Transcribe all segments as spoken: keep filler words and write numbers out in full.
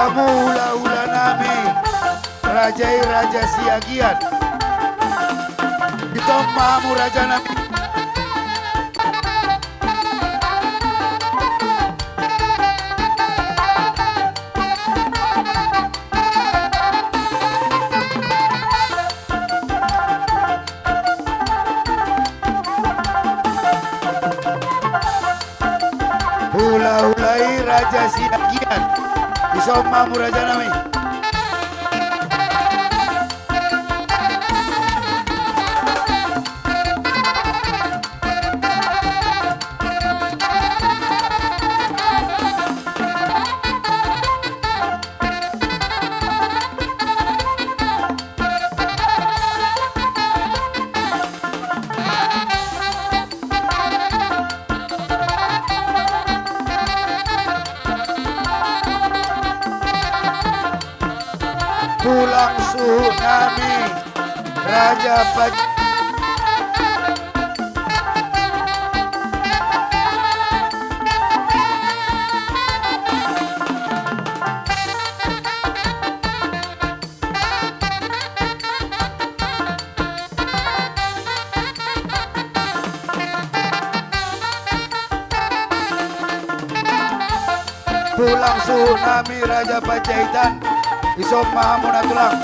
Hamu hulahula nami, raja i Raja Siagian. Dison ma hamu raja nami. Hulahula i Raja Siagian. Dison ma hamu raja nami. Tulang suhut nami, Raja Paj- Tulang suhut nami Raja Panjaitan, dison ma hamuna tulang.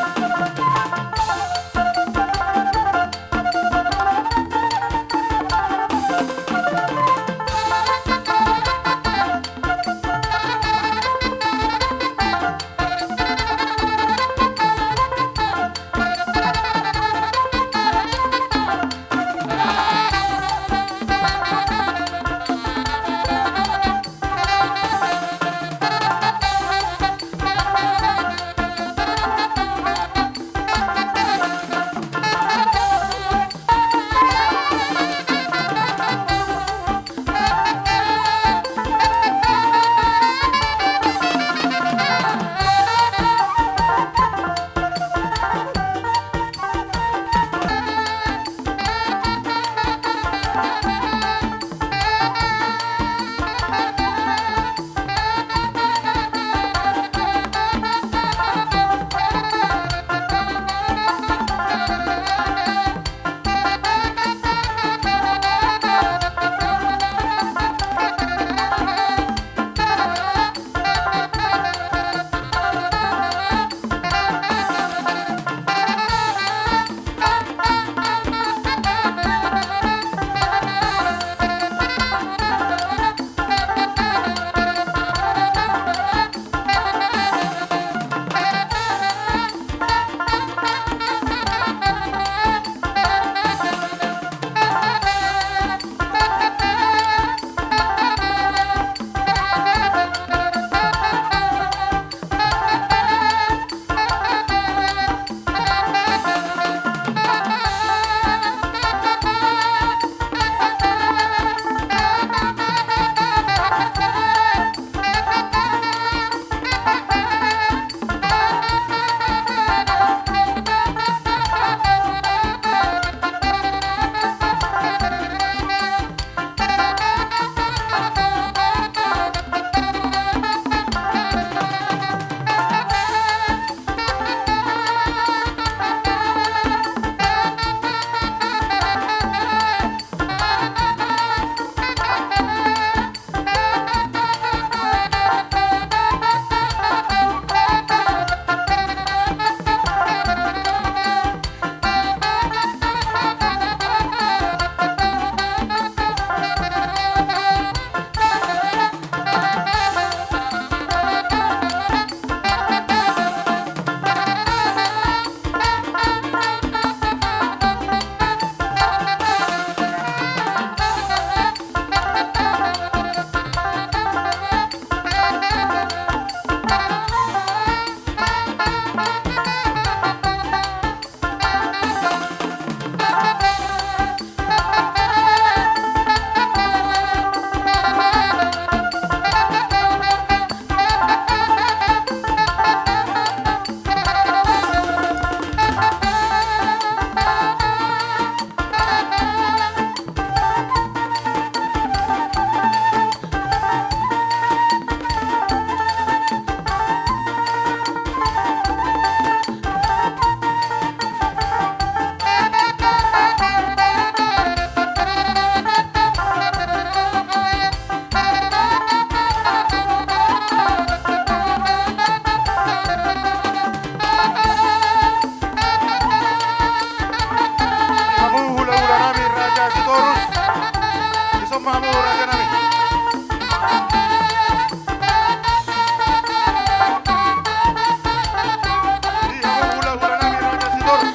Sitorus. Dison ma hamu raja nami. Di hamu hulahula nami raja Sitorus.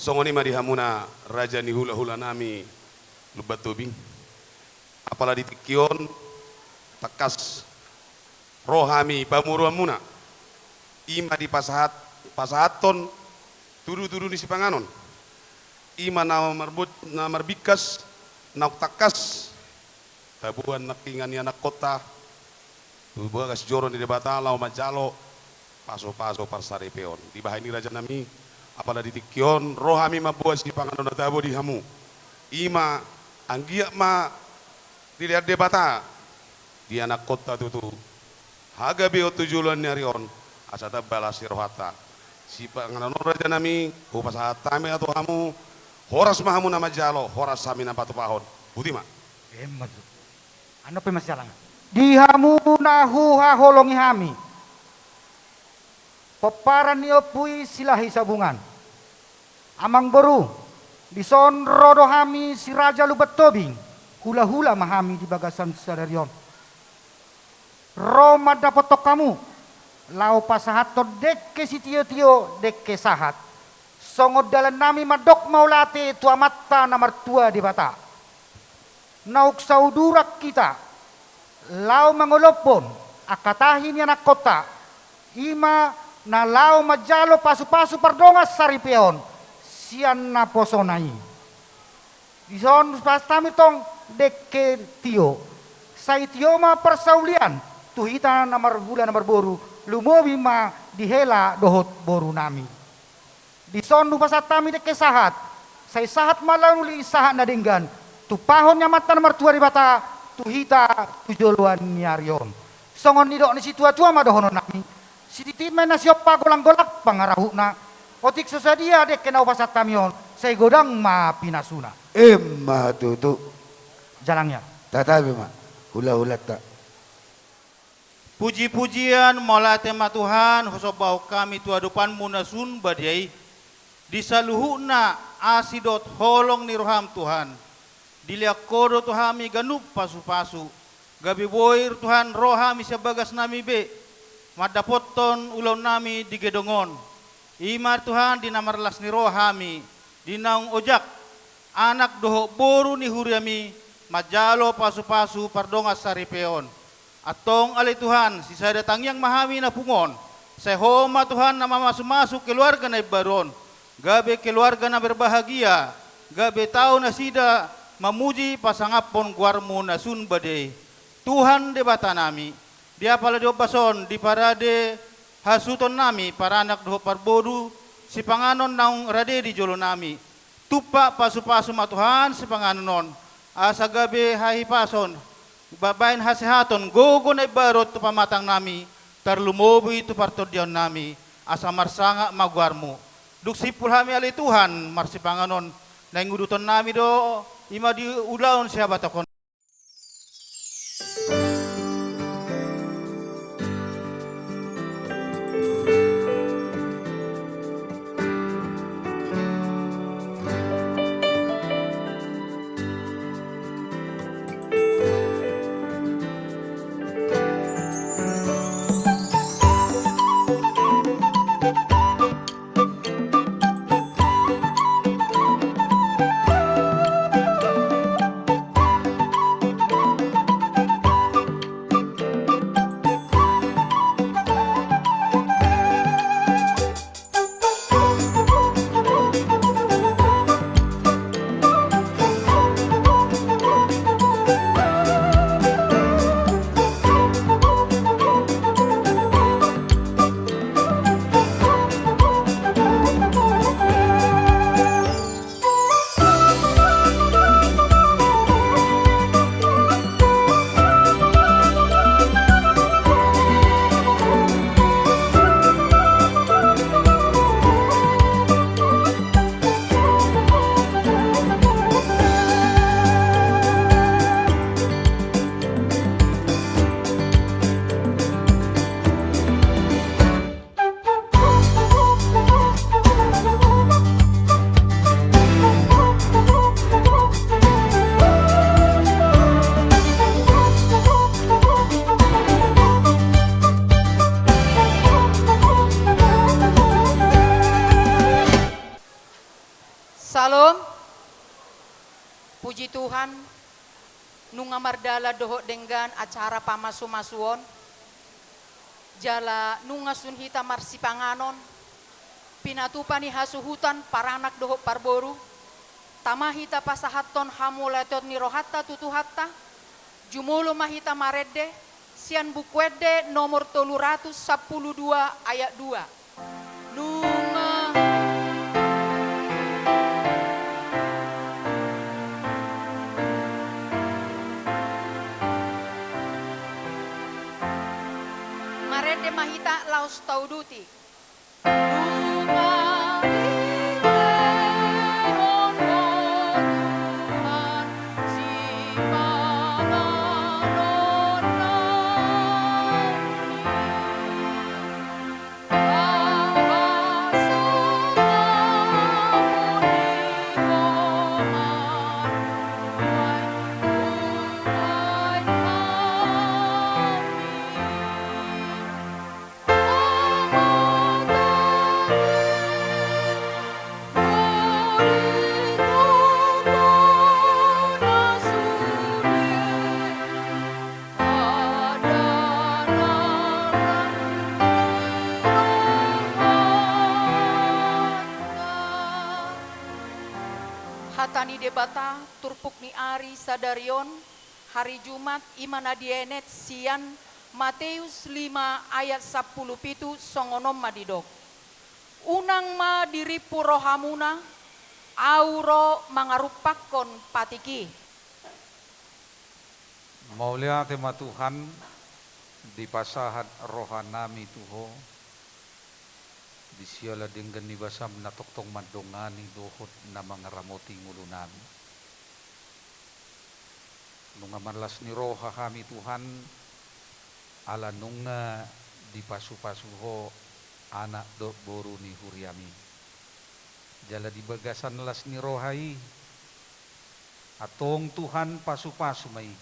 Songon i ma di hamuna raja ni hula-hula nami Lumban Tobing. Apala di tingki on tangkas ro hami pamoruonmuna. I ma dipasahat, pasahathon tudu-tudu ni sipanganon. I ma na marbot, na marbingkas, naung tangkas taboan nangkiningan ni anakkonta tu bagas joro ni Debata laho manjalo pasu-pasu parsaripeon. Dibahen i raja nami, apala di tingki on ro hami mamboan sipanganon na tabo di hamu. I ma anggiat ma dilehon Debata di anakkonta tutu hagabeon tu joloan ni ari on, asa tamba las ni rohanta. Sipanganon on raja nami hupasahat hami ma tu hamu. Horas ma hamu na manjalo, horas hami na patupahon. Boti ma. Emma tutu. Annon pe ma sialang. Di hamu na huhaholongi hami, pomparan ni Ompu i Silahi Sabungan, amangboru, dison ro do hami si Raja Lumban Tobing. Hula-hula ma hami di bagasan sadari on, ro mandapothon hamu laho pasahathon dengke sitio-tio, dengke sahat, songon dalan nami mandok mauliate tu Amanta na martua Debata. Naung sauduran hita laho mangolophon angka tahi ni anakkonta, i ma na laho manjalo pasu-pasu pardongan saripeon sian naposona i. Dison hupasahat hami tong dengke tio. Sai tio ma parsaulian tu hita na marhula na marboru, lumobi ma di hela dohot boru nami. Dison hupasahat hami dengke sahat. Sai sahat ma na uli, sahat na denggan, tumpahon ni Amanta na martua Debata tu hita tu joloan ni ari on. Songon nidok ni situa-tua ma dohonon nami: Sititi ma na siompa, golang-golang pangarahutna. Otik so sadia dengke na hupasahat hami on, sai godang ma pinasuna. Emma tutu. Jalang ia. Tatapi ma hula-hulanta. Puji-pujian mauliate ma Tuhan, husombahon hami tu adopanmu na sun badia i. Di saluhutna asi dohot holong ni roham Tuhan, dilehon Ho do tu hami ganup pasu-pasu. Gabe boi Tuhan ro hami sian bagas nami be mandapothon ulaon nami di gedong on. I ma Tuhan di na marlas ni roha hami, di naung ojak anak dohot boru ni huriami manjalo pasu-pasu pardongan saripeon. Antong ale Tuhan, sisada tangiang ma hami na pungu on. Sai Ho ma Tuhan na mamasu-masu keluarga na imbaru on, gabe keluarga na berbahagia, gabe tau nasida mamuji pasangaphon goarmu na sun badia i. Tuhan Debata nami, di apala di ombas on diparade hasuhuton nami paranak dohot parboru, sipanganon naung rade di jolo nami. Tumpak pasu-pasu ma Tuhan sipanganon on, asa gabe hahipason, baen hasehaton, gogo na imbaru tu pamatang nami, tarlumobi tu partondion nami, asa marsangap ma goarmu. Dung simpul hami ale Tuhan marsipanganon, naeng uduton nami do, i ma di ulaon sihabatahon. Syalom. Puji Tuhan, nunga mardalan dohot denggan acara pamasu-masu on. Jala nunga sun hita marsipanganon, pinatupa ni hasuhuton paranak dohot parboru, tama hita pasahathon hamauliateon ni rohanta tu Tuhanta, jumolo ma hita marende, sian Buku Ende nomor tolu ratus sampulu dua ayat dua. Nunga Marende ma hita laos tauduti. Nunga dilehon Ho Tuhan sipanganon nami. Hata ni Debata, turpuk ni ari sadari on, hari Jumat, i ma na dienet sian Mateus lima ayat sampulu pitu, songon on ma didok. Unang ma dirimpu rohamuna, Ahu ro mangarumpakkon patik i. Mauliate ma Tuhan, dipasahat rohanami tu Ho, di siala denggan ni basaM na tongtong mandongani dohot na mangaramoti ngolunami. Nunga marlas ni roha hami Tuhan, ala nunga dipasu-pasu Ho anak dohot boru ni huriaMi. Jala di bagasan las ni roha i, antong Tuhan pasu-pasu ma i,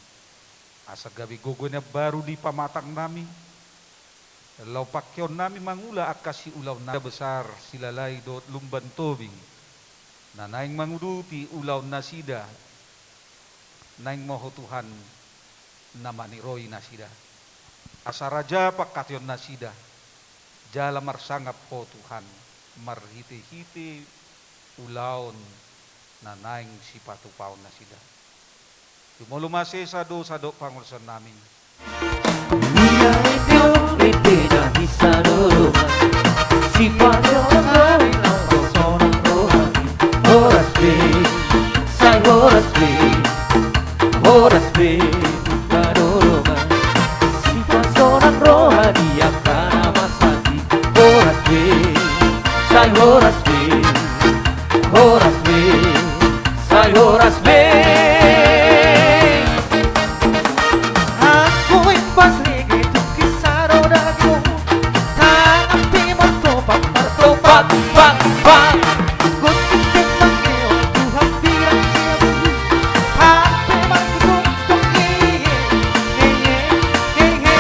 asa gabe gogo na baru di pamatangnami, laho pangkeonnami mangula angka siulaon na besar, silalai dohot lumban tobing, na naeng manguduti ulaonnasida. Naeng ma Ho Tuhan na maniroi nasida, asa raja pangkataionnasida, jala marsangap Ho Tuhan marhite-hite ulaon na naeng sipatupaonnasida. Jumolo ma sesa dosa dohot pangulaonnami. Ia ende on ende na hisa do. Sipasonang roha i, sipasonang roha i. Horas be, sai horas be. Horas be, tumba do dongan. Sipasonang roha di angka na marsakit. Horas be, sai horas be. Horas be, sai horas be. Anggo impas lege tu hisa do dagingmu, tangan pe martopak, martopak, pak, pak. Gonting pe mangihut tu hambirang siamun, pan pe margutong, tong, ye, ye, ye, ye, ye, ye.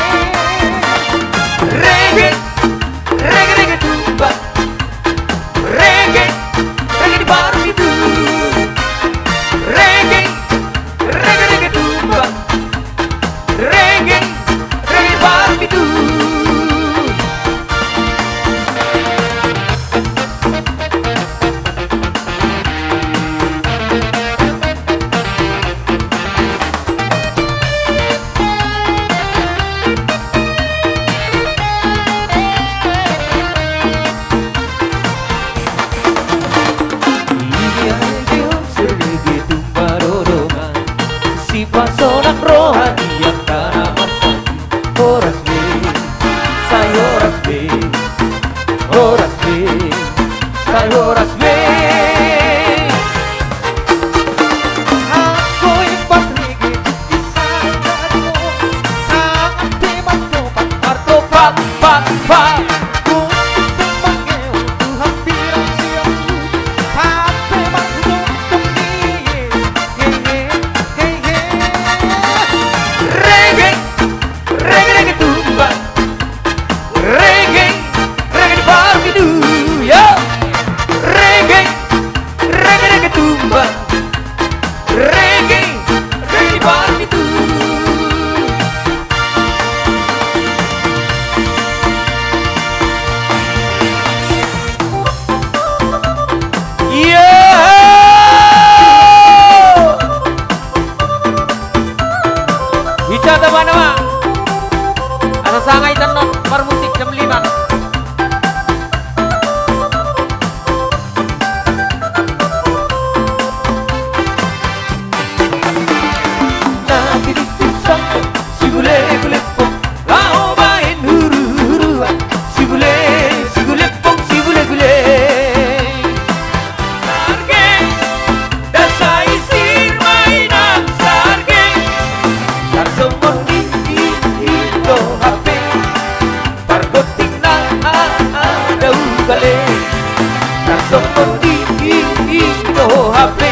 Rege, rege, rege tumba. Rege, rege di baru itu. Rege, rege, rege tumba. Rege, rege di baru itu. Ia ende on serege tumba do dongan. Sipasonang roha di angka na marsakit. Horas be, sai horas be. Horas be, sai horas be. Anggo impas lege tu hisa do dagingmu, tangan pe martopak, martopak, pak, pak. Gonting pe mangihut tu hambirang siamun, pan pe margutong, tong, ye, ye, ye, ye, ye. Rege, rege, rege tumba. Rege, rege di baru itu, yo. Rege, Bale, tarsongon di, i, i, do hape.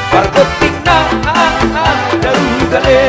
Pargonting na, a, a, daru gale.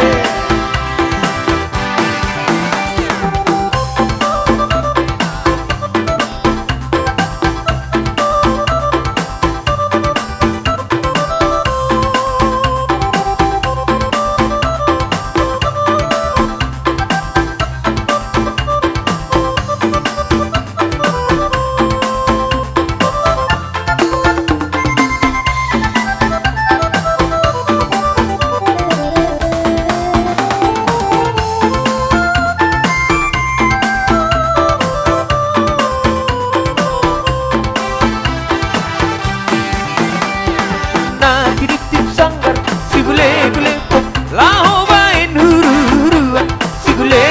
Na tiniptip sanggar, sigulegu lempong, laho baen huruhuruan. Sigule,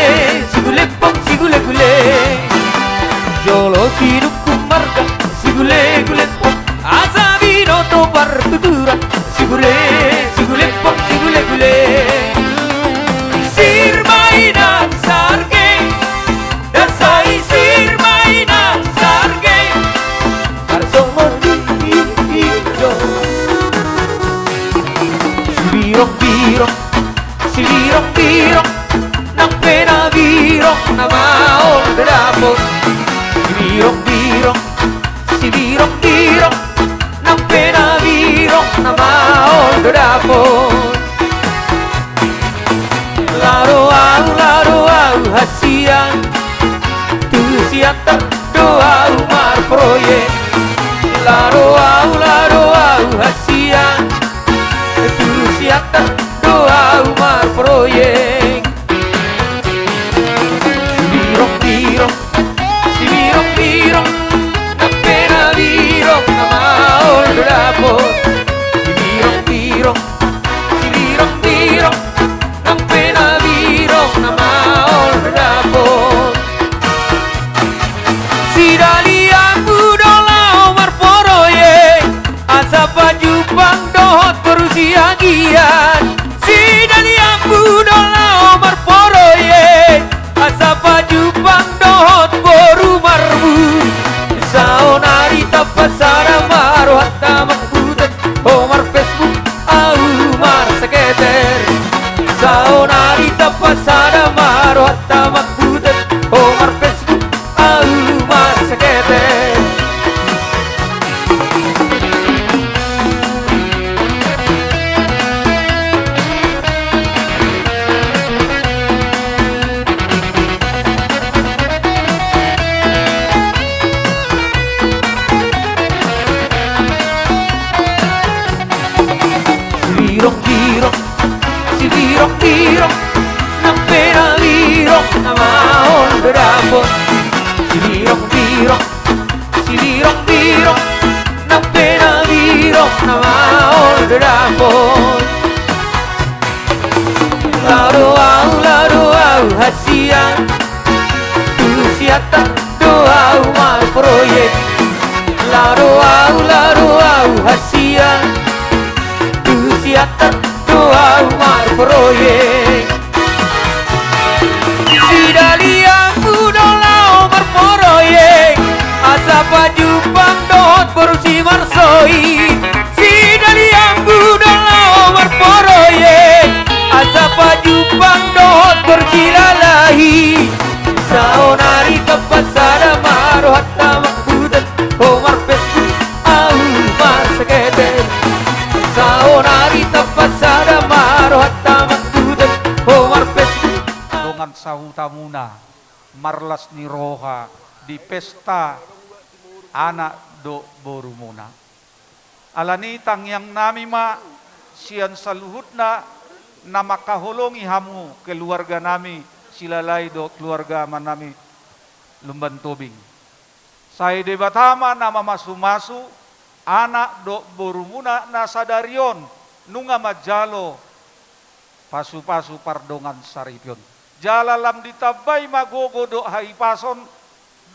sigulempong, sigulegule. Jolo sinungkun marga, sigulegu lempong, asa binoto partuturan. Sigule, sigulempong, sigulegule. Sir ma inang sarge, dasai sir ma inang sarge. Tarsongon di, i, i, do. Sibirong-birong, sibirong-birong, nang pe na birong na maol do dapot. Sibirong-birong, sibirong-birong, nang pe na birong na maol do dapot. Lao do au, lao do au hasian, tu Siantar do au marproyek. Lao do au, lao do au hasian, tu Siantar do au marproyek. Sibirong-birong, sibirong-birong, nang pe na birong na maol do dapot. Sibirong-birong, sibirong-birong, nang pe na birong na maol do dapot. Si Dalianmu do laho marproyek, asa pajumpang dohot boru Siagian. Si Dalianmu do laho marproyek, asa pajumpang dohot boru Marbu. Saonari tampasada ma rohanta manghutet, ho marFacebook, au marseketer. Saonari tampasada ma rohanta manghutet, ho marFacebook, au marseketer. Sibirong-birong, sibirong-birong, nang pe na birong na maol do dapot. Sibirong-birong, sibirong-birong, nang pe na birong na maol do dapot. Lao do au, lao do au hasian, tu Siantar do au marproyek. Lao do au, lao do au hasian, tu Siantar do au marproyek. Si Dalianmu do laho marproyek, asa pajumpang dohot boru Simarsoit. Si Dalianmu do laho marproyek, asa pajumpang dohot boru Silalahi. Saonari tampasada ma rohanta manghutet, ho marFacebook, au marseketer. Saonari tampasada ma rohanta manghutet, ho marFacebook. Dongan sahutamuna, marlas ni roha di pesta anak dohot borumuna. Alani i tangiangnami ma sian saluhutna na mangkaholongi hamu keluarganami Silalahi dohot keluarga amanami Lumban Tobing. Sai Debata ma na mamasumasu anak dohot borumuna na sadari on nunga manjalo pasupasu pardongansaripeon. Jala lam ditambai ma gogo dohot hahipason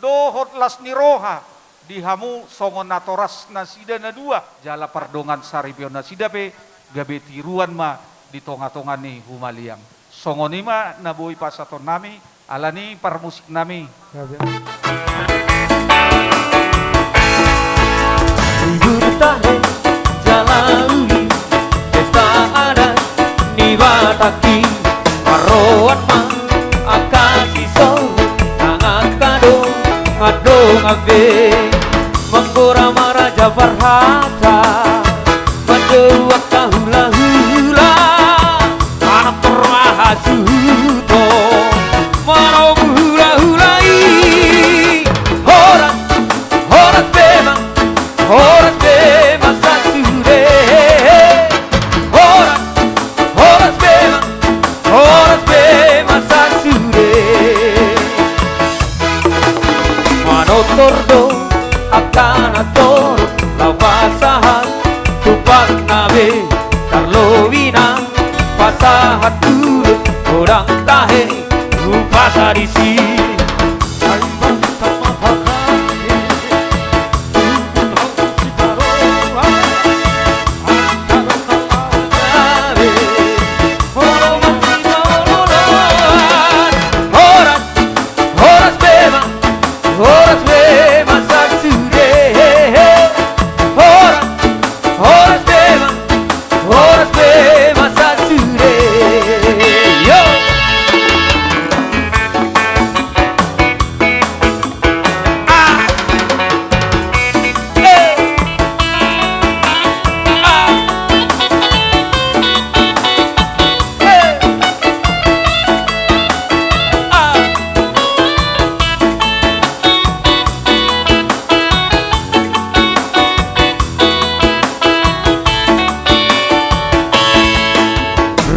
dohot las ni roha di hamu songon natorasnasida na dua. Jala pardongansaripeon nasida pe gabe tiruan ma di tongatonga ni humaliang. Songon i ma na boi pasahatonnami, alani i parmusiknami. Gabe. Tangki, marroan ma angka sisolhot nang angka dongan-dongan be. Manggora ma raja parhata, manjou angka hula-hula, manortor ma hasuhuton, manomu hula-hula i. Horas, horas be ma, horas be ma sasude. Horas, horas be ma, horas be ma sasude. Manortor do angka na torop laho pasahat tu panggabe, tarlobi na pasahat tu dos godang tahe umpasa disi. Horas, horas be ma, horas be ma sasude. Horas, horas be ma, horas be ma sasude. Yo. Ah. Eh. Ah. Eh. Ah.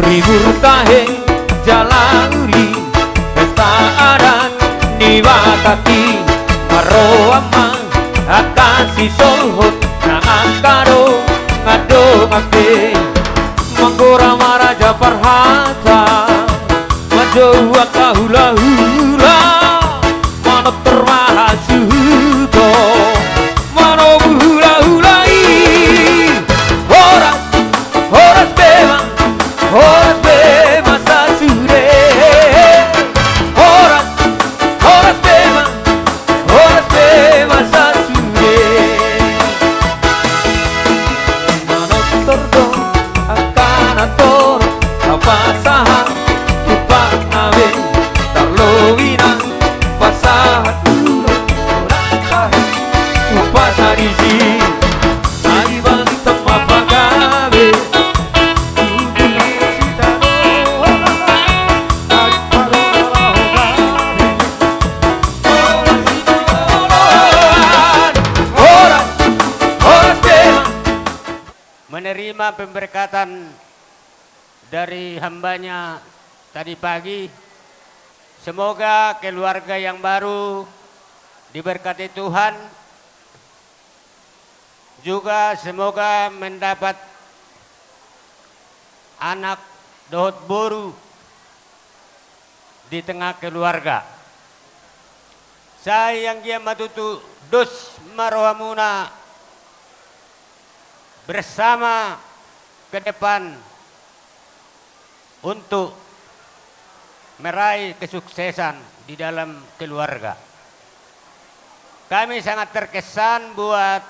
Ribur tahe jala uli, pesta adat ni Batak i. Marroan ma angka sisolhot nang angka dongan-dongan be. Manggora ma raja parhata, manjou angka hula-hula, manortor ma hasuhuton, manomu hula-hula i. Horas, horas be ma, horas be ma sasude. Horas, horas be ma, horas be ma sasude. Manortor do angka na torop laho pasahat tu panggabe, tarlobi na pasahat tu dos godang tahe umpasa disi. Sai balintang ma panggabe. Horas, horas be ma. Menerima pemberkatan dari hambanya tadi pagi. Semoga keluarga yang baru diberkati Tuhan, juga semoga mendapat anak dohot boru di tengah keluarga. Sai anggiat ma tutu dos ma rohamuna bersama ke depan untuk meraih kesuksesan di dalam keluarga. Kami sangat terkesan buat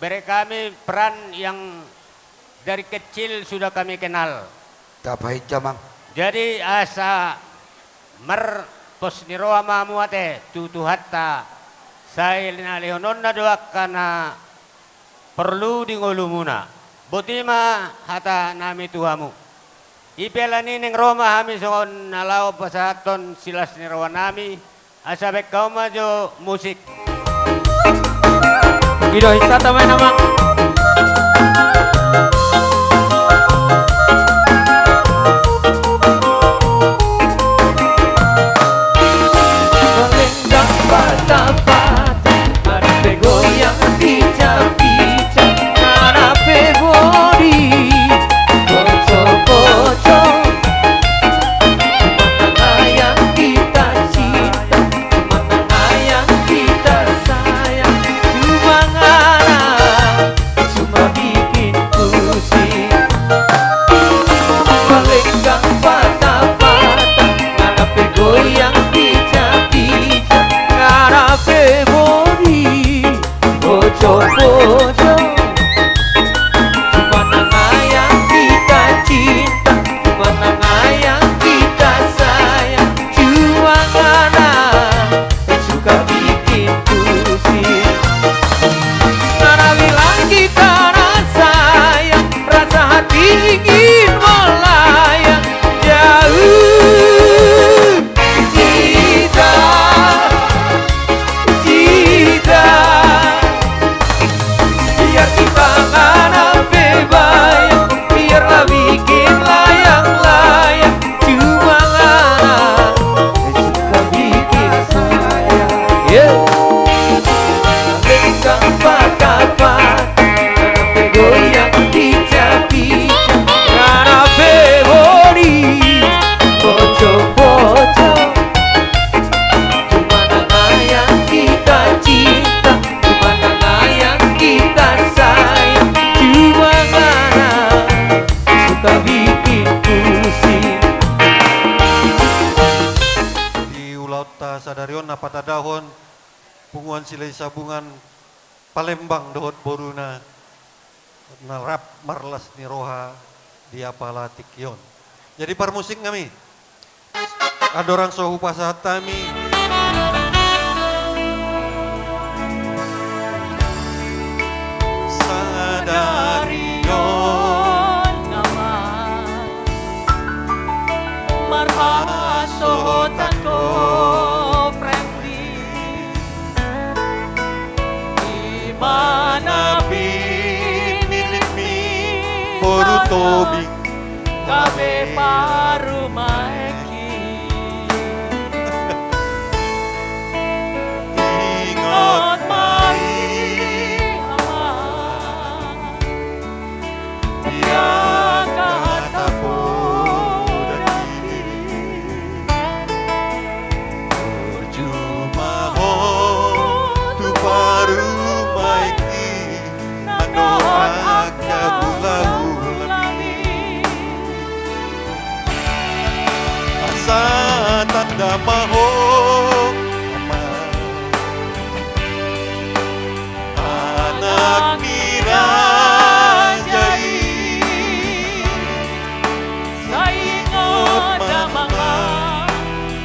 bere kami Pran yang dari kecil sudah kami kenal. Tapahinta, Amang. Jadi asa marpos ni roha ma hamu ate tu Tuhanta, sai na lehononna do angka na porlu di ngolumuna. Boti ma hata nami tu hamu. I pe alani i naeng ro ma hami songon na laho pasahathon silas ni roha nami, asa baen hamu ma jo musik. Ido, hisata ma i, Amang. Dang patapati, ate goyang pica-pica, nana pe bodi poco-poco. Cuma nang yang kita cinta, cuma nang yang kita sayang, cuma ngarap Silahisabungan Palembang dohot boruna na rap marlas ni roha di apala tingki on. Jadi parmusik nami, andorang so hupasahat hami, sadari on nama marhasohotan ho Prandi. Di mana pinillit ni boru Tobing gabe parumaenki. Ingot ma i amang, di angka hata podanki. Burju ma ho tu parumaenki nang dohot angka hulahulami. Asa tanda ma ho amang, anak ni raja i. Sai ingot damang ma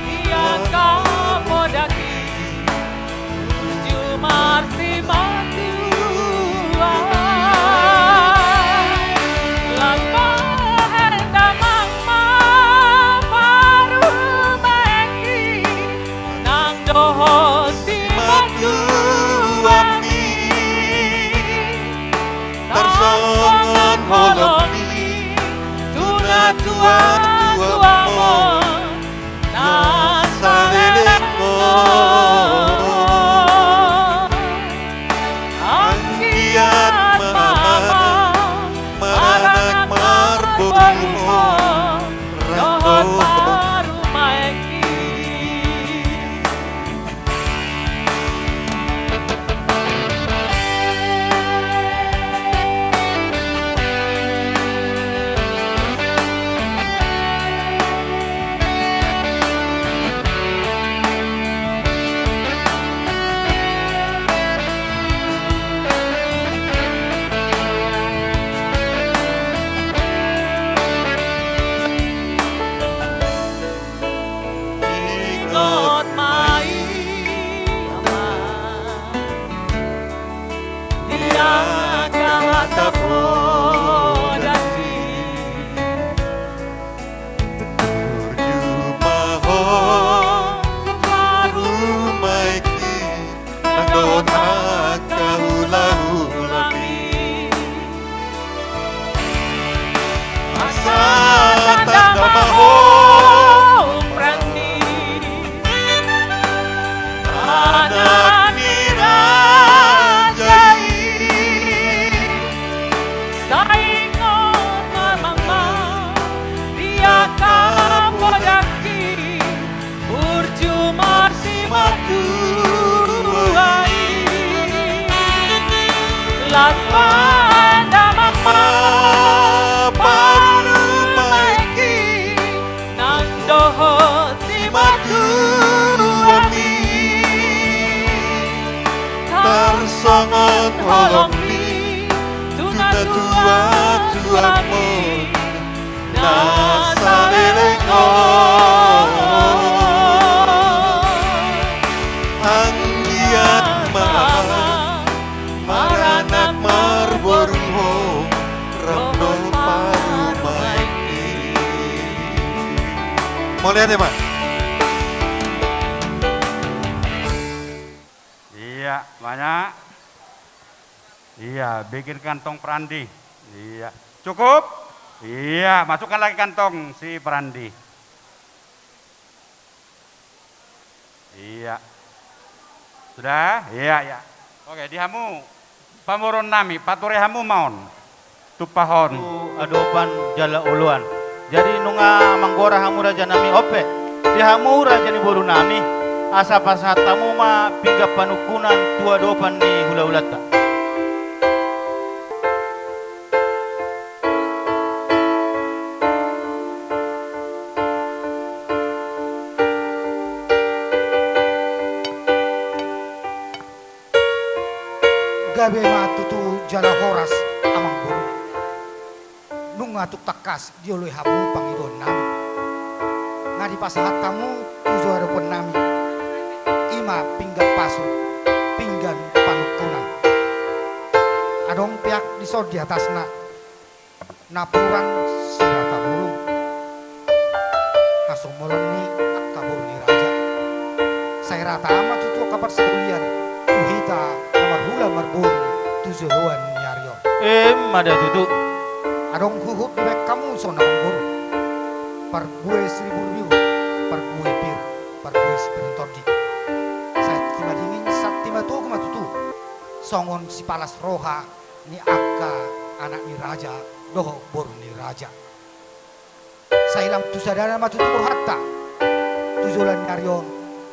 di angka podanki, burju marsimatua. Las bahen damang ma parumaenki nang dohot simatuami. Tarsongon holong ni tu natuatuamon na saleleng on. Anggiat ma amang maranak marboru ho, rap dohot parumaenki. Ingot ma i amang, di angka hata podanki. Burju ma ho parumaenki nang dohot angka hulahulami. Asa tanda ma ho Prandi, anak ni raja i. Sai ingot damang ma di angka podanki, burju marsimatua i. Las bahen damang ma parumaenki nang dohot simatuami. Tarsongon holong ni tu natuatuamon na saleleng on. Anggiat ma amang maranak marboru ho, rap dohot parumaenki. Mauliate ma. Iya, banyak. Iya, bikin kantong Prandi. Iya. Cukup? Iya, masukkan lagi kantong si Prandi. Iya. Sudah? Iya, iya. Oke, di hamu pamoruon nami, pature hamu ma on. Tumpahon. Tu adopan jala oloan. Jadi nunga manggora hamu raja nami, on pe. Di hamu raja ni boru nami, asa pasahat hamu ma pinggan panungkunan tu adopan ni hulahulanta. Gabe ma tutu jala horas, amangboru. Nunga tung tangkas dioloi hamu pangidoannami. Nga dipasahat hamu tu joro ni adopanami. I ma pinggan pasu, pinggan panungkunan. Adong peak dison di atasna. Napuran sirata bolon. Hasombalon ni angka boru ni raja. Sai rata ma tutu angka parsaulian tu hita na marhula marboru tu joloan ni ari on. Emma da tutu. Adong huhut dibaen hamu dison, amangboru. Parbue siriburbiru, parbue pir, parbue sipir ni tondi. Santimadingin, santimatogu ma tutu. Songon sipalas roha ni angka anak ni raja dohot boru ni raja. Sai lam tu sadana ma tutu rohanta tu joloan ni ari on,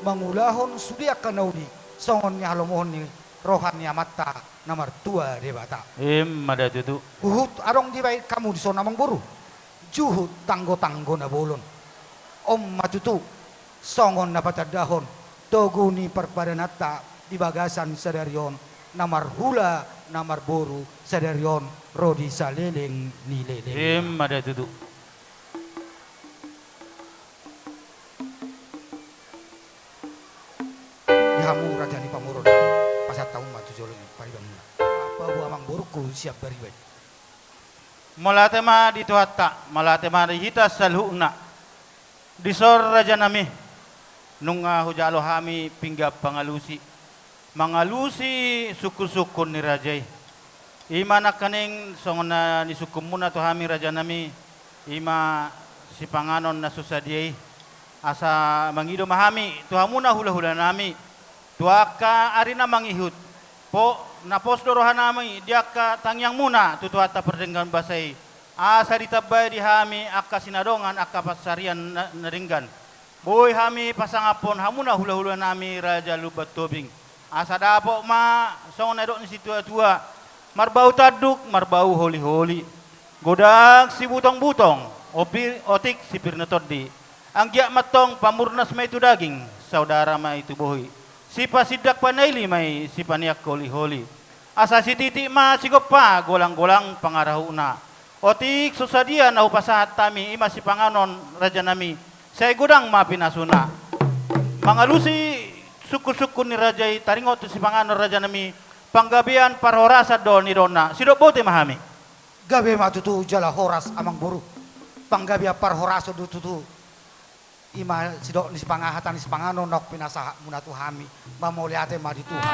mangulahon sude angka na uli songon nihalomohon ni roha ni Amanta na martua Debata. Emma da tutu. Huhut adong dibaen hamu dison, amangboru, juhut tanggotanggo na bolon. On ma tutu songon na patandahon togu ni parpadananta di bagasan sadari on, na marhula na marboru sadari on ro di saleleng ni leleng. Emma da tutu. Di hamu raja ni pamoruon, pasahat hamu ma tu jolo ni paribanmuna. Apa buat, amangborungku, siap bariba i. Mauliate ma di Tuhanta, mauliate ma di hita saluhutna. Dison, rajanami, nunga hujalo hami pinggan pangalusi, mangalusi sungkunsungkun ni raja i. I ma nangkaning songon na nisungkunmuna tu hami, rajanami, i ma sipanganon na so sadia i. Asa mangido ma hami tu hamuna hulahulanami, tu angka ari na mangihut, po, na pos do rohanami di angka tangiangmuna tu Tuhanta pardenggan basa i, asa ditambai di hami angka sinadongan angka pansarian na, na denggan. Boi hami pasangaphon hamuna hulahulanami Raja Lumban Tobing, asa dapot ma songon na nidok ni situatua, marbau tanduk, marbau holiholi, godang sibutongbutong, opi-, otik sipir ni tondi. Anggiat ma antong pamurnas ma i tu daging, saudara ma i tu bohi, sipasindak panaili ma i sipaneang holiholi. Asa sititik ma sigompa, golanggolang pangarahutna. Otik so sadia na hupasahat hami, i ma sipanganon, rajanami, sai godang ma pinasuna. Mangalusi sungkunsungkun ni raja i, taringot tu sipanganon, rajanami, panggabean parhorasan do nidokna. Sidok botima ma hami. Gabe ma tutu jala horas, amangboru. Panggabean parhorasan do tutu. I ma sidok ni sipangahatan ni sipanganon naung pinasahatmuna tu hami. Ba mauliate ma di Tuhan.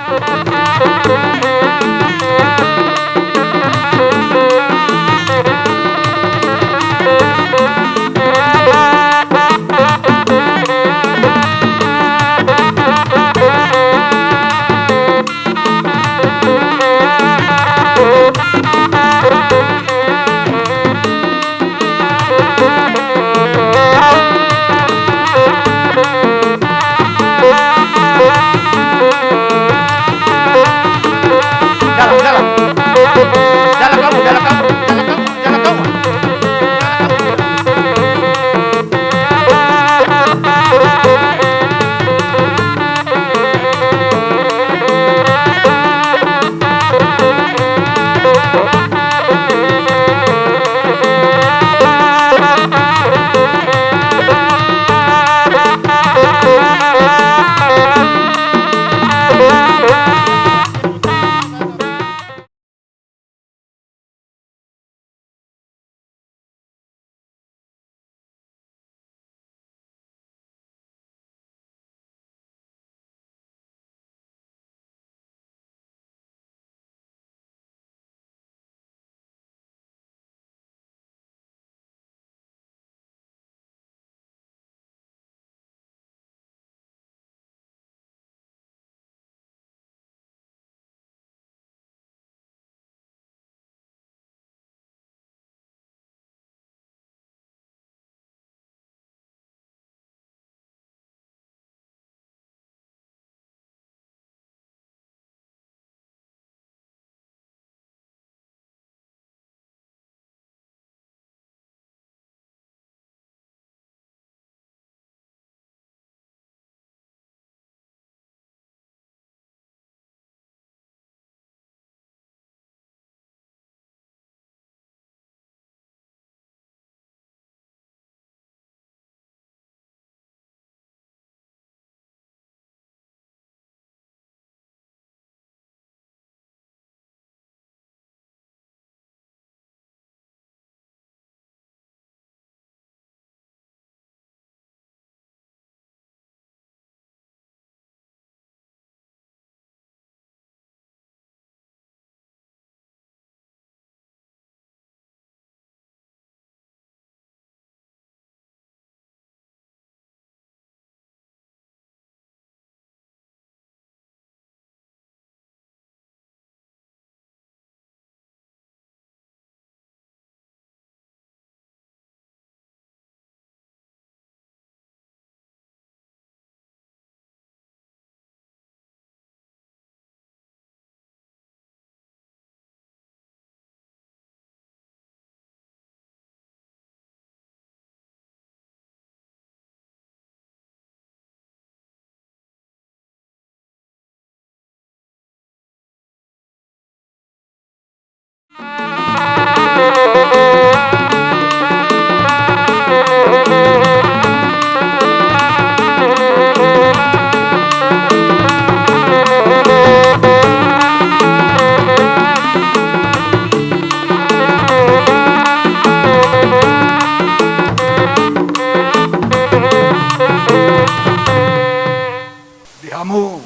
Di hamu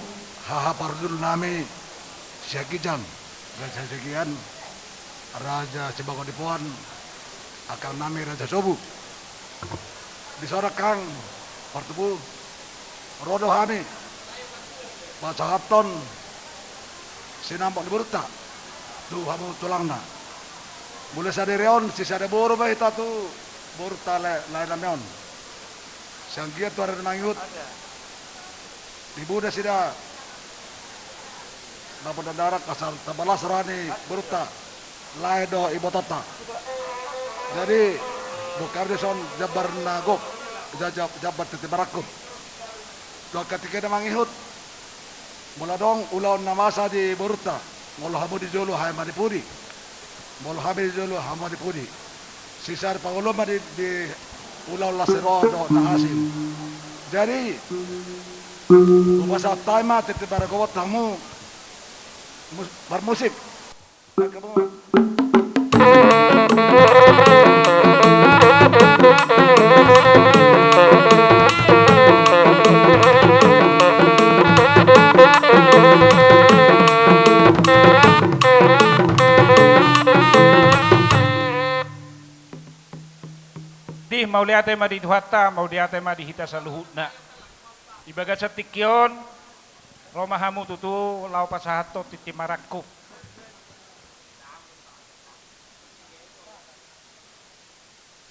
haha parhundul nami Siagian, Raja Siagian, Raja Sibagot Dipoan, angkang nami Raja Sobu. Dison angkang partubu, ro do hami pasahathon sinambok ni borunta tu hamu tulangna. Mulai sadari on sisada boru ma hita tu borunta lae, lae nami on. Sianggian tu ari na mangihut dibuda sida na poda darat asal tamba las roha ni borunta, lae do ibotonta. Jadi bukan dison jambar na gok, ja-, ja-, jambar tintin marangkup. Tu angka tingki na mangihut, molo adong ulaon na masa di borunta, molo hamu di jolo hami ma di pudi. Molo hami di jolo hamu ma di pudi. Sisada pangoloan ma di, di ulaon las ni roha dohot na asing. Jadi hupasahat hami ma tintin marangkup on tu hamu mus-, parmusik. Di, mauliate ma di Tuhanta, mauliate ma di hita saluhutna. Di bagasan tingki on ro ma hamu tutu laho pasahathon tintin marangkup.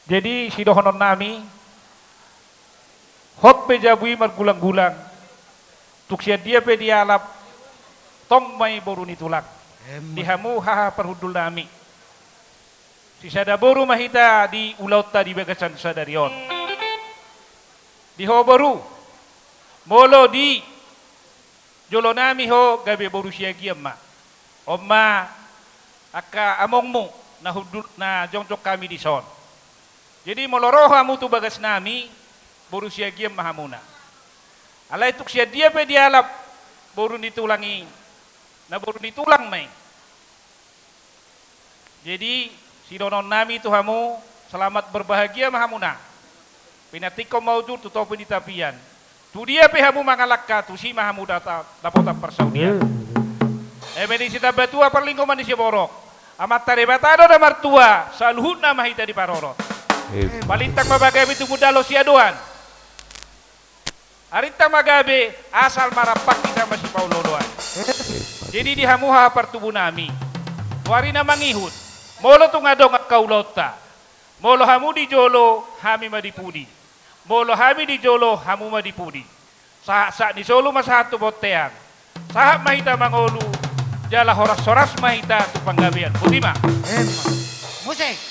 Jadi sidohonon nami, hot pe jabu i margulang-gulang, tung sian dia pe dialap, tong ma i boru ni tulang. Emma. Di hamu haha parhundul nami, sisada boru ma hita di ulaonta di bagasan sadari on. Di ho boru, molo di jolo nami ho gabe boru Siagian ma. On ma angka amongmu na hundul na jongjong hami dison. Jadi molo ro hamu tu bagas nami, boru Siagian ma hamuna. Alai tung sian dia pe dialap boru ni tulang i, na boru ni tulang ma i. Jadi sidohonon nami tu hamu, selamat berbahagia ma hamuna. Pinantikhon ma ujur tu topi ni tapian. Tu dia pe hamu mangalangka, tusi ma hamu data-, dapotan parsaulian. Hmm. Eme ni sitambatua, parlinggoman ni siborok, Amanta Debata do na martua, saluhutna ma hita diparorot. Iya. Balintang ma gabe tumundalhon siadoan. Arintang ma gabe, asal marrampak hita masipaolooloan. Jadi di hamu haha partubu nami, tu ari na mangihut, molo tung adong angka ulaonta, molo hamu di jolo, hami ma di pudi. Molo hami di jolo, hamu ma di pudi. Sahat-sahat ni solu ma sahat tu bontean. Sahat ma hita mangolu, jala horas-horas ma hita tu panggabean. Boti ma. Emma. Musik.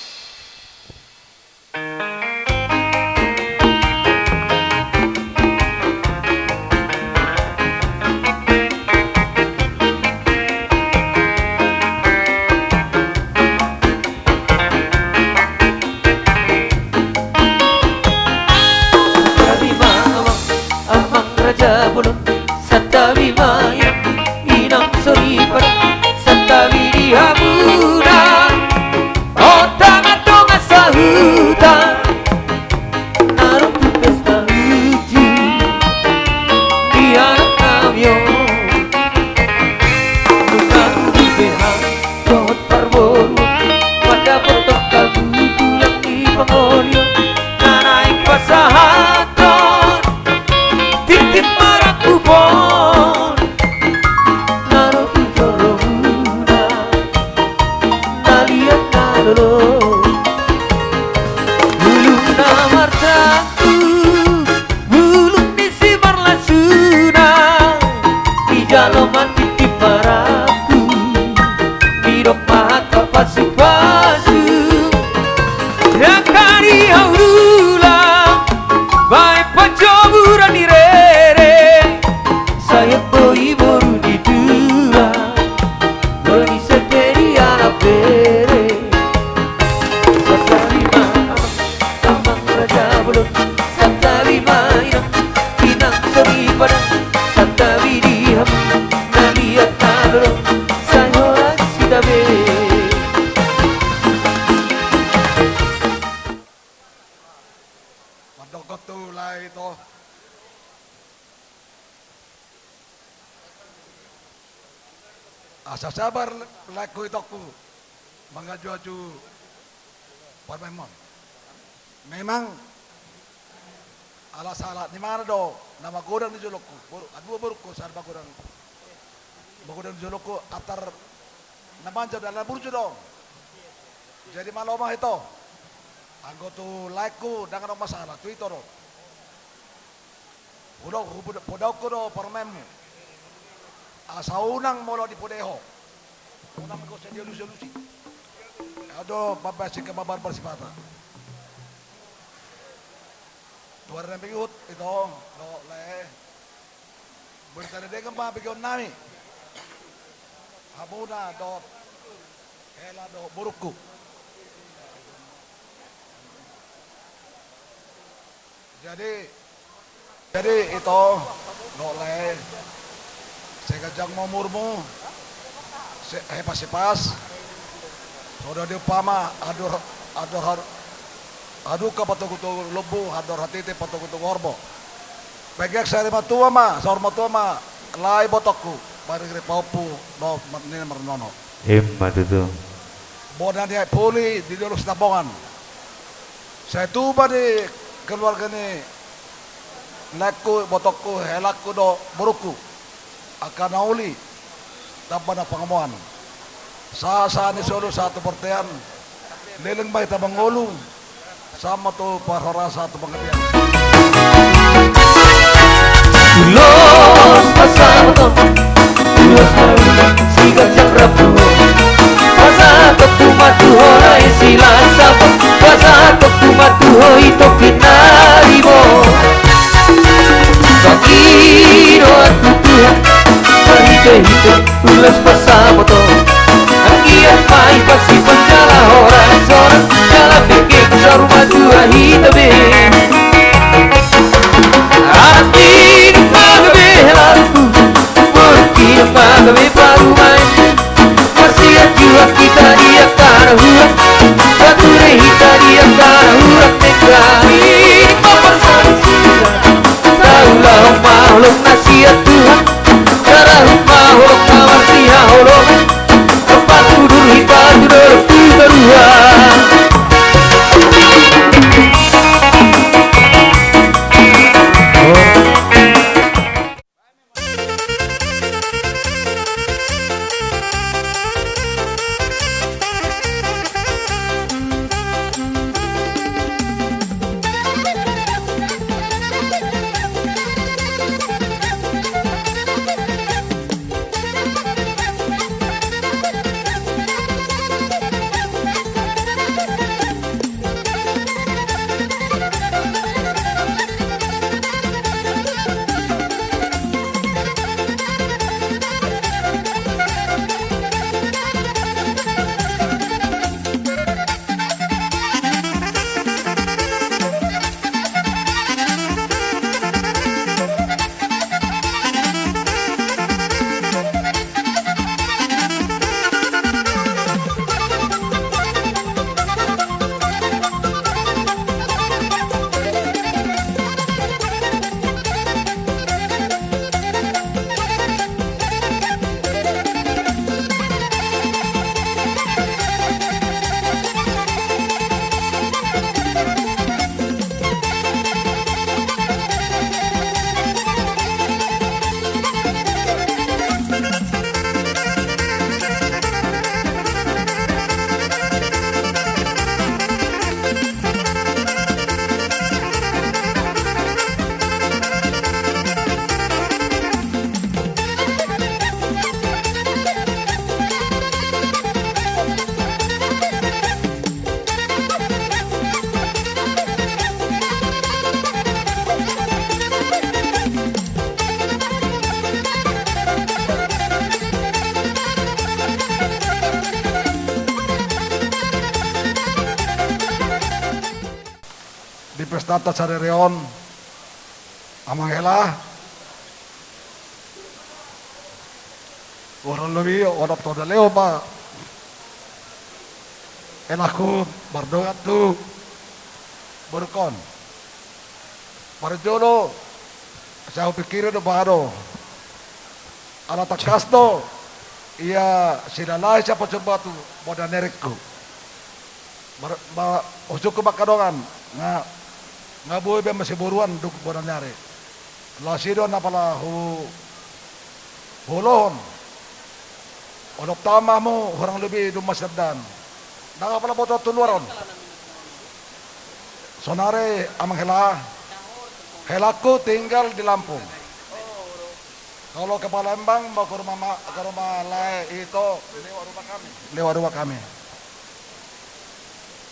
Santabi ma amang, inang soripada, santabi di hamuna. Ota Sasabar laengku, itongku, mangajuaju parumaenmon. Memang ala sahalak ni imana do na magodang di jolongku, boru, adua borungku sada magodang, magodang di jolongku, antar na manjalo dalan burju do. Jadi malo ma, ito, anggo tu laengku ndang adong masalah, tu ito do. Hu do, hu poda-, podaonku do parumaenmu. Asa unang molo dipodai ho, unang molo sai dialusi-alusi. Adong mambaen singkat, mambaen parsipata. Tu ari na mangihut, ito, dohot lae. Boi tadenggan ma begeonnami, hamuna dohot hela dohot borungku. Jadi, jadi ito, dohot lae, sai ganjang ma umurmu, sai hipas-hipas. Songon dia umpama, andor, andor, andor haduka patogu-togu lombu, andor hatiti patogu-togu horbo. Bagian sari matua ma, saur matua ma, lae, ibotongku, marnini pahompu dohot marnini marnono. Ima tutu. Bona ni aek poli di dolok Sitambongan. Sai tubu ma di keluarga ni laengku, ibotongku, helangku dohot borungku, angka na uli, tamba na pangomoan. Sahat-sahat ni solu sahat tu bontean. Leleng ma hita mangolu, sahat ma tu parhorasan, sahat tu panggabean. Ulos pasahaton, ulos na uli siganjang rambu. Pasahatonku ma tu ho, lae, silas sahat. Pasahatonku ma tu ho, itongki na ribot. Sangidoan tu Tuhan, marhite-hite ulos pasahaton. Anggiat ma i pasi manjalo horas-horas, jala bege saur matua hita be. Atik ma gabe helangku, murti ma gabe parumaen. Marsianjuan hita di angka na huang, pature hita di angka na hurang denggan. Ingkon marsalisian, taulahon ma holong na sian Tuhan, tarahum ma holong na marsihaholongan, marpatudur hita tu dolok tu toruan. Di pestanta sadari on, amang hela, kurang lobi onom taon na laho ma helangku mardongan tu borungkon. Parjolo, sai hupingkiri do bahen do, ala tangkas do Ia silalahi sian Pasumbatu bona ni arekku. Mar-, ma-, husungkun ma angka dongan, nga, nga boi be masiboruan dung bona ni ari. Laos i do na pala hu-, huulohon. Odop tama hamu hurang lobi dung masiandahan. Ndang apala boto tu luar on. Sonari amang hela, helangku tinggal di Lampung. Kalau ke Palembang, mau ke rumah ma-, ke rumah lae itu, lewat rumah kami. Lewat rumah kami.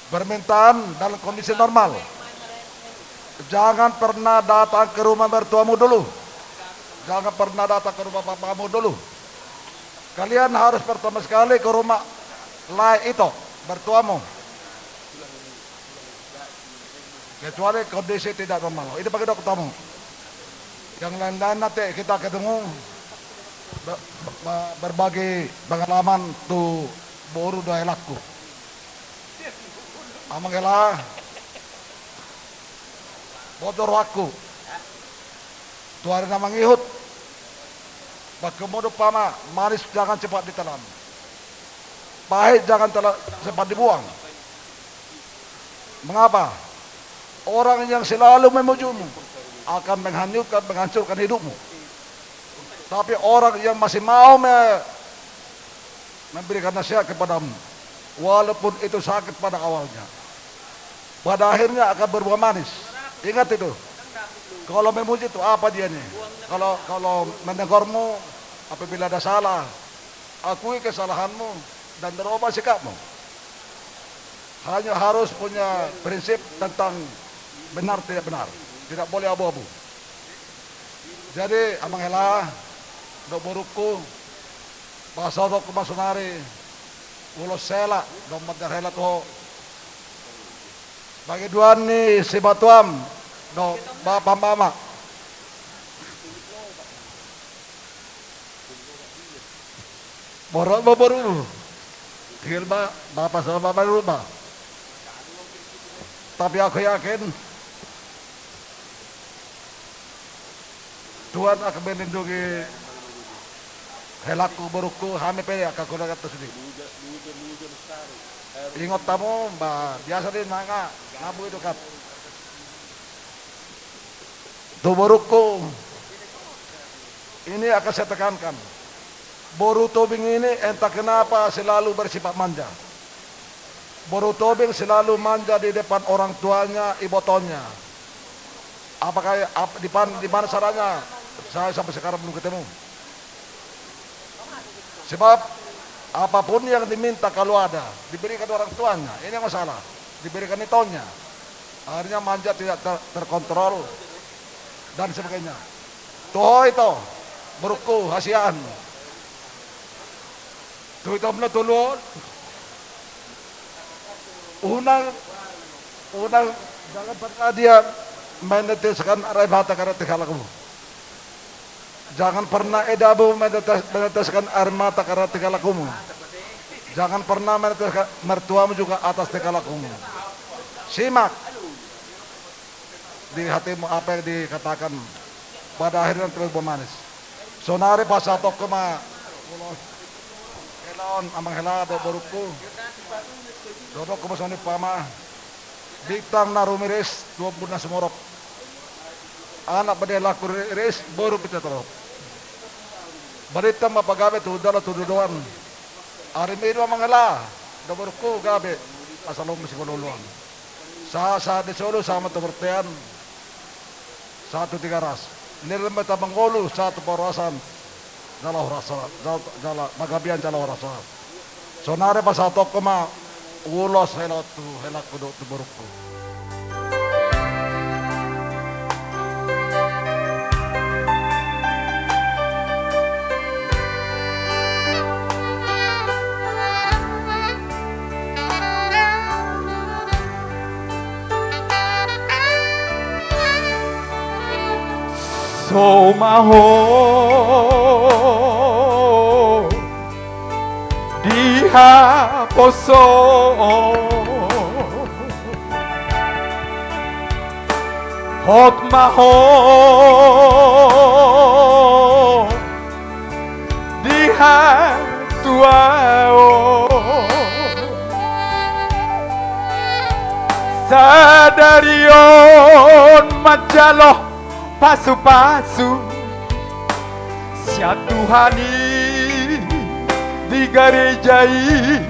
Permintaan dalam kondisi normal. Jangan pernah datang ke rumah mertuamu dulu. Jangan pernah datang ke rumah papamu dulu. Kalian harus pertama sekali ke rumah lae itu, mertuamu. Kecuali kondisi tidak normal. Ini pakai doktermu. Yang lain-lain nanti kita ketemu, be-, be-, berbagi pengalaman tu boru dohot helangku. Amang hela, bojor rohangku. Tu ari na mangihut, pangkeonmu do umpama, manis jangan cepat ditelan. Pahit jangan tela-, cepat dibuang. Mengapa? Orang yang selalu memujimu akan menghanyutkan, menghancurkan hidupmu. Tapi orang yang masih mau me-, memberikan nasihat kepadamu, walaupun itu sakit pada awalnya, pada akhirnya akan berbuah manis. Ingat itu. Kalau memuji itu apa dia nih? Kalau, kalau menegurmu, apabila ada salah, akui kesalahanmu dan rubah sikapmu. Hanya harus punya prinsip tentang benar tidak benar. Tidak boleh abu-abu. Jadi, amang hela, dohot borungku, pasahatonku ma sonari ulos hela dohot mandar hela tu ho. Pangidoan ni sipatuam dohot bapam ama. Borhat ma boru. Tinggal ma bapa sama mama di rumah. Tapi aku yakin Tuhan akan melindungi helangku, borungku, hami pe angka keluarganta sude. Ingot hamu, ba, biasa do i nanga, na boi do kan. Tu borungku, ini akan saya tekankan. Boru Tobing ini entah kenapa selalu bersifat manja. Boru Tobing selalu manja di depan orang tuanya, ibotonnya. Apakah, ap-, di pan-, di mana caranya? Saya sampai sekarang belum ketemu. Sebab apapun yang diminta kalau ada, diberikan orang tuanya. Ini yang masalah. Diberikan itonnya. Akhirnya manja tidak ter-, terkontrol dan sebagainya. Tu ho ito, borungku, hasian. Tu itom na tolu on. Unang, unang, jangan pernah dia meneteskan air mata karena tingkah lakumu. Jangan pernah edamu menetes-, meneteskan air mata karena tingkah lakumu. Jangan pernah meneteskan mertuamu juga atas tingkah lakumu. Simak di hatimu apa yang dikatakan, pada akhirnya nanti berbuah manis. Sonari pasahatonku ma ulos hela on, amang hela dohot borungku. Dohononku ma songon i umpama. Bintang na rumiris tu ombun na sumorop. Anak pande helangku riris, boru pintor torop. Balintang ma pagabe tu hundul tu dodoan. Ari Mihidu, amang hela dohot borungku, gabe asa lomo sipaolooloan. Sahat-sahat ni solu, sahat ma tu bontean, sahat tu Tigaras. Nilmai ta mangolu sahat tu parhorasan. Jala horas, jala, jala pagabean jala horas. Sonari pasahatonku ma ulos hela on tu helangku dohot tu borungku. Somaho di haposo, hot ma ho di ha tua on. Sadari on manjalo pasu-pasu sian Tuhan i di gareja i.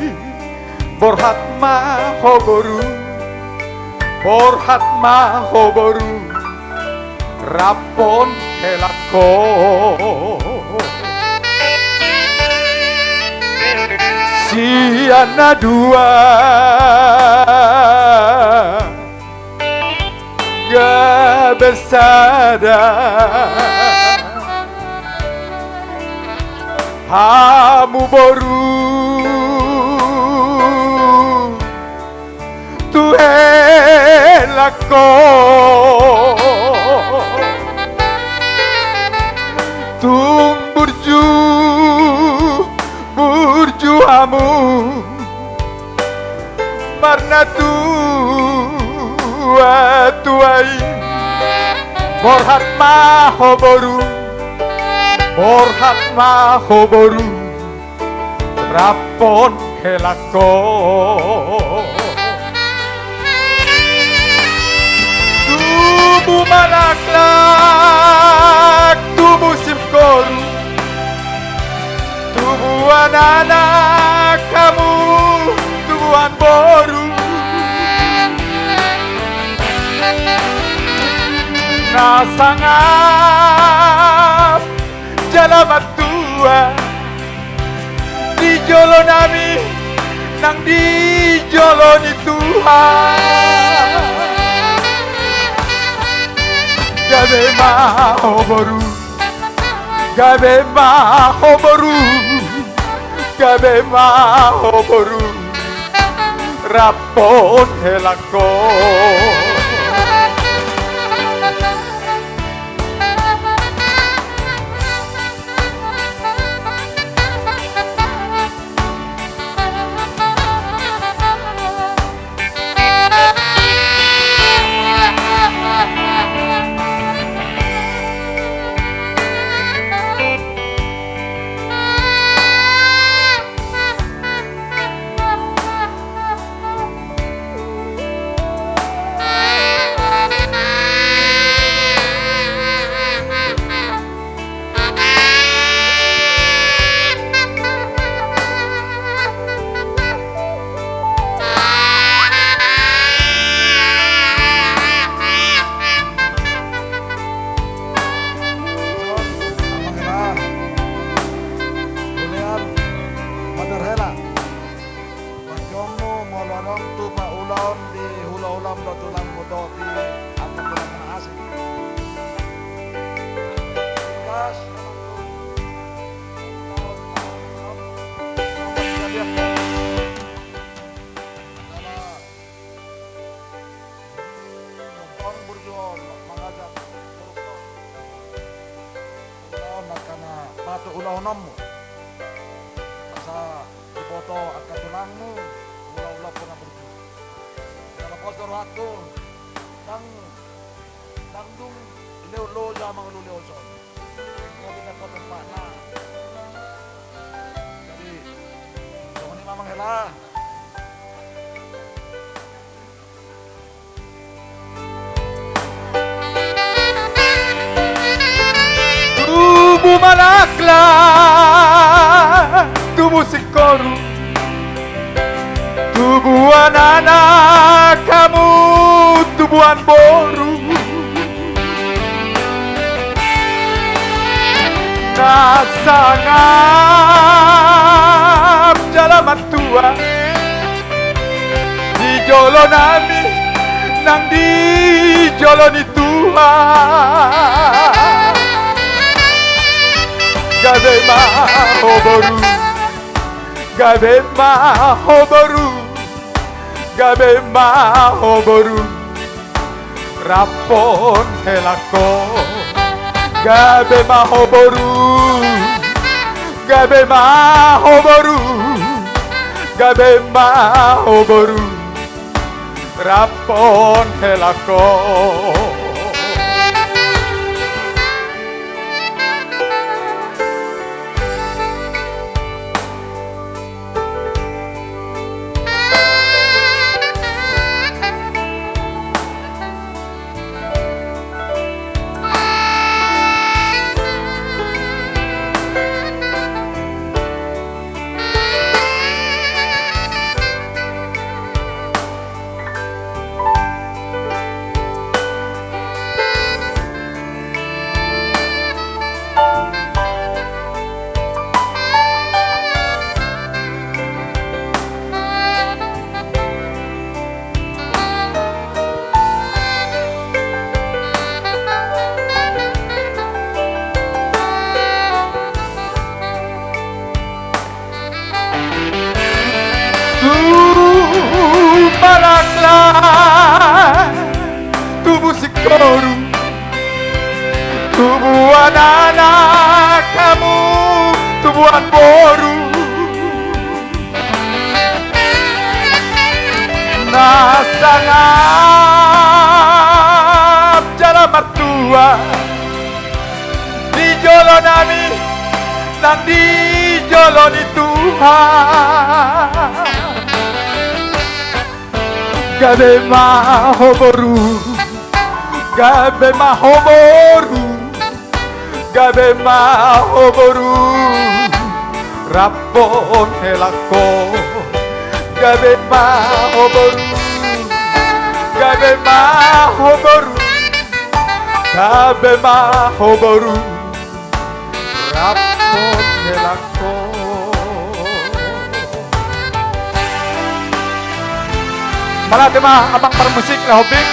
Borhat ma ho boru, borhat ma ho boru, rap on helangkon. Sian na dua gabe sada hamu boru tu helangkon. Tung burju, burju hamu marnatua-tua i. Borhat ma ho boru, borhat ma ho boru, rap on helangkon. Tubu ma laklak, tubu singkoru, tubuan anak hamu, tubuan boru. Na sangap jala matua di jolo nami nang di jolo ni Tuhan. Gabe ma ho boru, gabe ma ho boru, gabe ma ho boru, rap on helangkon. Amang hela, bulean, mandar hela. Pangkiongmu molo adong tupa ulaon di hula-hulamu dohot tulangmu dohot di angka tulangmu na asing. Ringgas. Tong burju on mangajak boru on. Ulaon angka na patut ulahononmu. Asa diboto angka tulangmu ula-ula pona burju. Jala pos do rohangku, ndang, ndang dung lehon loja mangolu lehon son. Enggo pe ndang ho tumpakna. Jadi songon i ma amang hela. Tubu ma laklak, tubu singkoru, tubuan anak hamu, tubuan boru. Na sangap jala matua di jolo nami nang di jolo ni Tuhan. Gabe ma ho boru, gabe ma ho boru, gabe ma ho boru, rap on helangkon. Gabe ma ho boru, gabe ma ho boru, gabe ma ho boru, rap on helangkon. Tubu marangkla, tubu singkoru, tubuan anak hamu, tubuan boru. Na sangap jala martua di jolo nami, nang di jolo ni Tuhan. Gabe ma ho boru, gabe ma ho boru, gabe ma ho boru, rap dohot helangku. Gabe ma ho boru, gabe ma ho boru, gabe ma ho boru, rap dohot helangku. Mauliate ma amang parmusik, laho bing.